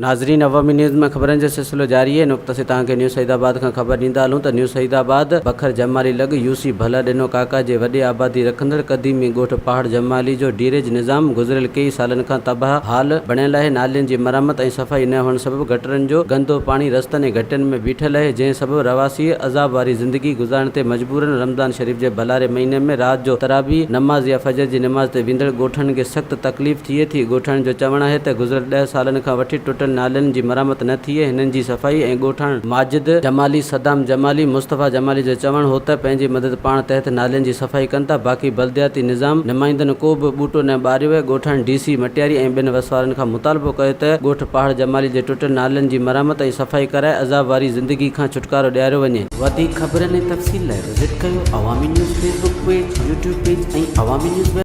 ناظرين عوامي نيوز ۾ خبرن جو سلسلو جاري آهي هن وقت اسين توهان کي نيو سعيد آباد کان خبر ڏيندا هلون ته نيو سعيد آباد بکر جمالي لڳ يو سي ڀلا ڏنو ڪاڪا جي وڏي آبادي رکندڙ قديمي ڳوٺ پهاڙ جمالي جو ڊيريج نظام گذريل ڪيئي سالن کان تباهه حال بڻيل آهي نالين جي مرمت ۽ صفائي نه هئڻ سبب گٽرن جو گندو پاڻي رستن ۽ گهٽين ۾ بيٺل آهي جنهن سبب رهواسي عذاب واري زندگي گذارڻ تي مجبور آهن رمضان شريف جي ڀلاري مهيني ۾ رات جو تراويح نماز يا فجر جي نماز تي ويندڙ ڳوٺاڻن کي سخت تڪليف ٿئي ٿي. ڳوٺاڻن جو چوڻ آهي ته گذريل ڏهه سالن کان وٺي ٽٽل نالين جي مرمت نه ٿي آهي، هنن جي صفائي ۽ ڳوٺاڻن ماجد جمالي، صدام جمالي، مصطفيٰ جمالي جو چوڻ هو ته پنهنجي مدد پاڻ تحت نالين جي صفائي ڪن ٿا، باقي بلدياتي نظام نمائندن ڪو به ٻوٽو نه ٻاريو آهي، ڳوٺاڻن ڊي سي مٽياري ۽ ٻين وسوارن کان مطالبو ڪيو ته ڳوٺ پهاڙ جمالي جي ٽٽل نالين جي مرمت ۽ صفائي ڪرائي عذاب واري زندگي کان ڇوٽڪارو ڏياريو وڃي. وڌيڪ خبرن ۽ تفصيل لاء وزٽ ڪيو Awami news Facebook page, YouTube page ۽ Awami news web.